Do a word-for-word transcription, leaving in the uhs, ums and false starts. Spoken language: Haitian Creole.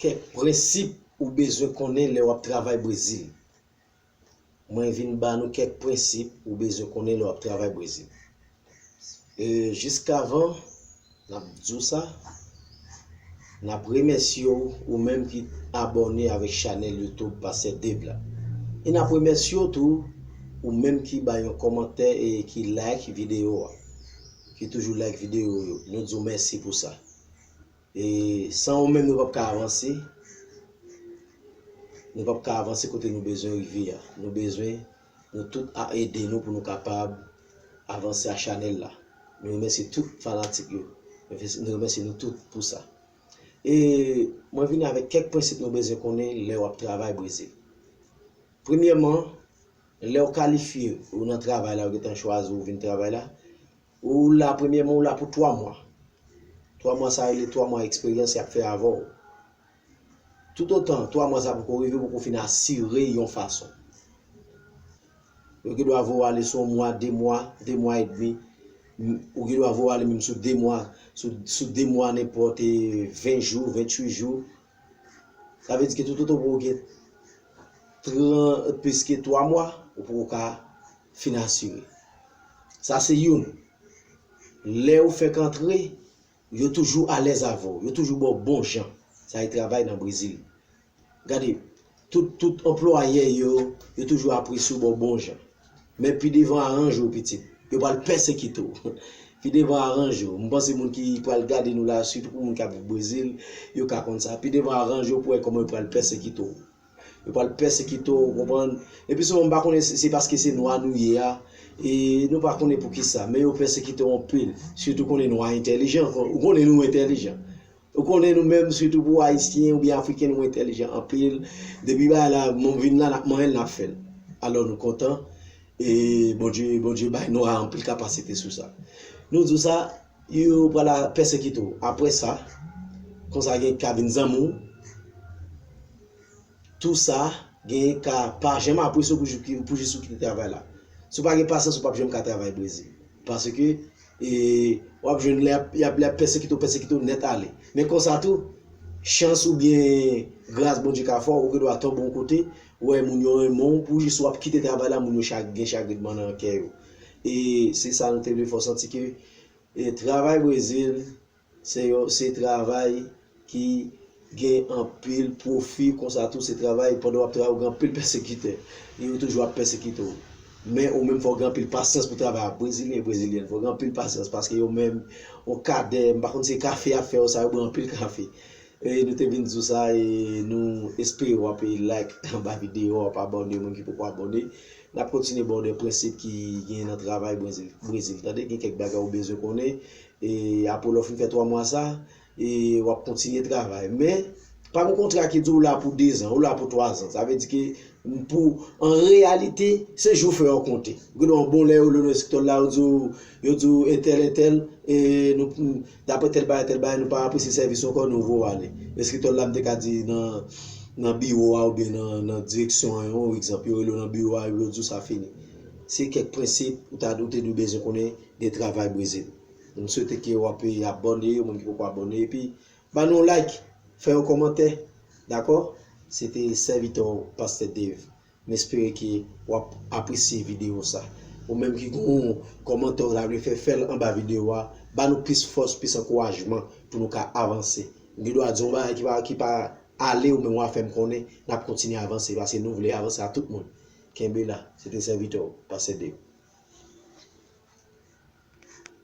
Kèk prensip ou bezwen konnen lè w ap travay Brezil. Mwen vin ba nou kèk prensip ou bezwen konnen lè w ap travay Brezil. E jiskavan n ap di w sa, n ap remèsye w, ou menm ki abòne avèk chanèl YouTube Pastè Dave la. E n ap remèsye w tou, ou menm ki bay yon kòmantè e ki like videyo a, ki toujou like videyo yo. Nou di w mèsi pou sa. E san ou menm, nou p ap ka avanse. Nou p ap ka avanse kote nou bezwen rive a. Nou bezwen nou tout a ede nou pou nou kapab avanse a chanèl la. Nou remèsye tout fanatik yo. Nou remèsye nou tout pou sa. E mwen vini avèk kèk prensip nou bezwen konnen lè w ap travay Brezil. Premyèman, lè w kalifye ou nan travay la, ou gentan chwazi ou vin travay la, ou la, premyèman, ou la pou twa mwa. Twa mwa sa rele twa mwa eksperyans y ap fè avè w. Toutotan twa mwa sa poko rive, ou poko fin asire yon fason. Yo gen dwa voye w ale sou yon mwa, de mwa, de mwa edmi. M- Ou gen dwa voye w ale menm sou de mwa, sou, sou de mwa, nenpòt, e, ven jou, venntuit jou. Sa vle di ke toutotan ou gen tran- plis ke twa mwa, ou poko ka fin asire. Sa se youn. Lè ou fèk antre, yo toujou alèz avè w. Yo toujou ba w bon jan. Sa e travay nan Brezil. Gade, tout, tout anplwayè yo, yo toujou apresye w ba w bon jan. Men pi devan aranje w, pitit. Yo pral pèsekite w. Pi devan aranje w. M panse moun ki pral gade nou la, sitou pou moun k ap viv Brezil, yo ka konn sa. Pi devan aranje w pou wè kòman yo pral pèsekite w. Yo pral pèsekite w, ou konprann? Epi souvan, m pa konnen si se paske se nwa nou ye a, e nou pa konnen poukisa, men yo pèsekite w anpil. Sitou konnen nwa entèlijan, ou konnen nou entèlijan. Ou konnen nou menm, sitou pou Ayisyen oubyen Afriken, nou entèlijan anpil. Depi bagay la, moun vin la, n ap manyen l, n ap fè l. Alò, nou kontan. E Bondye, Bondye bay nou anpil kapasite sou sa. Nou di w sa, yo pral pèsekite w. Apre sa, konsa gen ka vin zanmi w. Tou sa, gen ka pa janm apresye w pou jis, pou jis ou kite travay la. Si w pa gen pasyans, ou p ap janm ka travay Brezil. Paske, e, w ap jwenn lè y ap, y ap, y ap pèsekite w, pèsekite w nèt ale. Men konsa tou, chans oubyen gras Bondye ka fè w, ou gen dwa tonbe yon kote, ou wè moun yo renmen w, pou jis w ap kite travay la, moun yo chag- gen chagrenman nan kè yo. E se sa nou te vle fè w santi ke, e, travay Brezil, se yo, se travay ki gen anpil pwofi, konsa tou se travay, pandan w ap travay, ou gen anpil pèsekitè. E yo toujou ap pèsekite w. Men ou menm fò w gen anpil pasyans pou travay ak Brezilyen, Brezilyèn. Fò w gen anpil pasyans paske yo menm, yon kadè, m pa konn si se kafe y ap fè yo sa, yo bwè anpil kafe. E nou te vin di w sa, e nou espere w ap like anba videyo a, w ap abòne, moun ki poko abòne. N ap kontinye ba w de prensip ki gen nan travay Brezil. Brezil, tande, gen kèk bagay ou bezwen konnen. E apre lè w fin fè twa mwa sa, e w ap kontinye travay. Men, pa gen kontra ki di w la pou dezan, ou la pou twazan. Sa vle di ke pou, an reyalite, se jou fè yo konte. Ou gen yon bon lè yo rele w nan enstriktè la, yo di w, yo di w entèl, entèl, e nou, dapre tèl bagay, tèl bagay, nou pa apresye sèvis ou ankò, nou voye w ale. Enstriktè la, m te ka di nan, nan biwo a oubyen nan, nan direksyon an, yon egzanp, yo rele w nan biwo a, yo di w sa fini. Se kèk prensip ou ta, ou te dwe bezwen konnen de travay Brezil. M swete ke w ap abòne, moun ki poko abòne, epi ba nou yon like, fè yon kòmantè, dakò? Se te sèvitè w, Pastè Dave. M espere ke w ap apresye videyo sa. Ou menm ki gen yon kòmantè w ta vle fè, fè l anba videyo a. Ba nou plis fòs, plis ankourajman pou nou ka avanse. M gen dwa di yon bagay ki pa, ki pa ale, ou menm w a fè m konnen, n ap kontinye avanse, paske nou vle avanse a tout moun. Kenbe la, se te sèvitè w, Pastè Dave.